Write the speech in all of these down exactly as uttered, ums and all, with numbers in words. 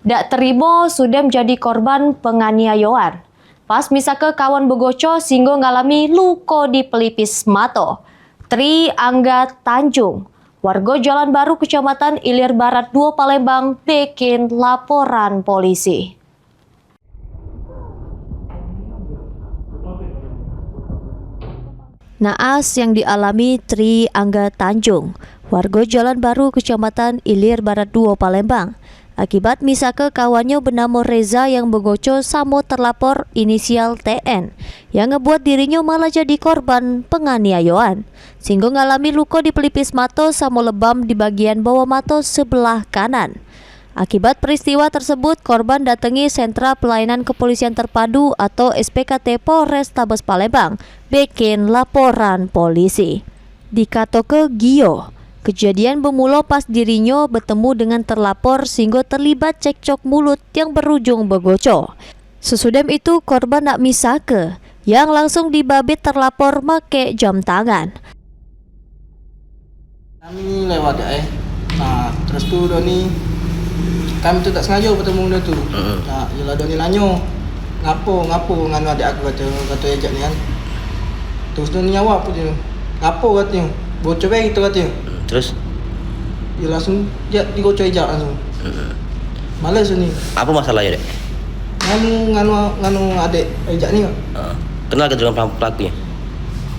Dak terimo Sudem jadi korban penganiayoan. Pas misake kawan begoco singgo ngalami luko di pelipis mato. Tri Angga Tanjung, warga Jalan Baru, Kecamatan Ilir Barat duo, Palembang, bikin laporan polisi. Naas yang dialami Tri Angga Tanjung, warga Jalan Baru, Kecamatan Ilir Barat duo, Palembang, akibat misake kawannya benamo Reza yang begoco samo terlapor inisial T N, yang ngebuat dirinyo malah jadi korban penganiayoan. Singgo ngalami luko di pelipis mato samo lebam di bagian bawah mato sebelah kanan. Akibat peristiwa tersebut, korban datengi Sentra Pelayanan Kepolisian Terpadu atau S P K T Polrestabes Palembang, bikin laporan polisi. Dikatoke Gio, kejadian bemulo pas dirinyo betemu dengan terlapor singgo terlibat cekcok mulut yang berujung begoco. Sesudem itu, korban nak misake, yang langsung dibabit terlapor make jam tangan. Kami lewat dak, eh. Nah, terus tu Doni, kami tu tak sengaja betemu dia tu. Heeh. Nah, yelah Doni nanyo, "Ngapo, ngapo nganu adek aku?" kato, kato ejak ni kan. Terus Doni nyawab tu, "Ngapo?" katonyo. "Bocor bae gitu," katonyo. Hmm, terus? Yo langsung dia digoco ejak langsung. Heeh. Males ni. Apo masalahnyo, Dek? Nganu, nganu, nganu adek ejak ni. Heeh. Kenal ke dengan pelaku-, pelakunyo?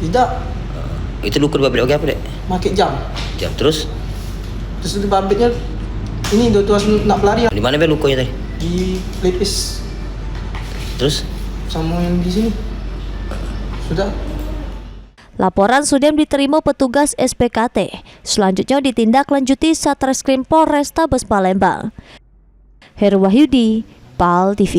Idak. Itu luko dibabit pakai apo, Dek? Make jam. Jam, terus? Terus dibabitnyo ini, dio tu langsung nak pelarian. Di mano be lukonyo tadi? Di pelipis. Terus? Samo yang di sini. Sudah. Laporan Sudem diterimo petugas S P K T. Selanjutnyo ditindaklanjuti Satreskrim Polrestabes Palembang. Heru Wahyudi, Pal T V.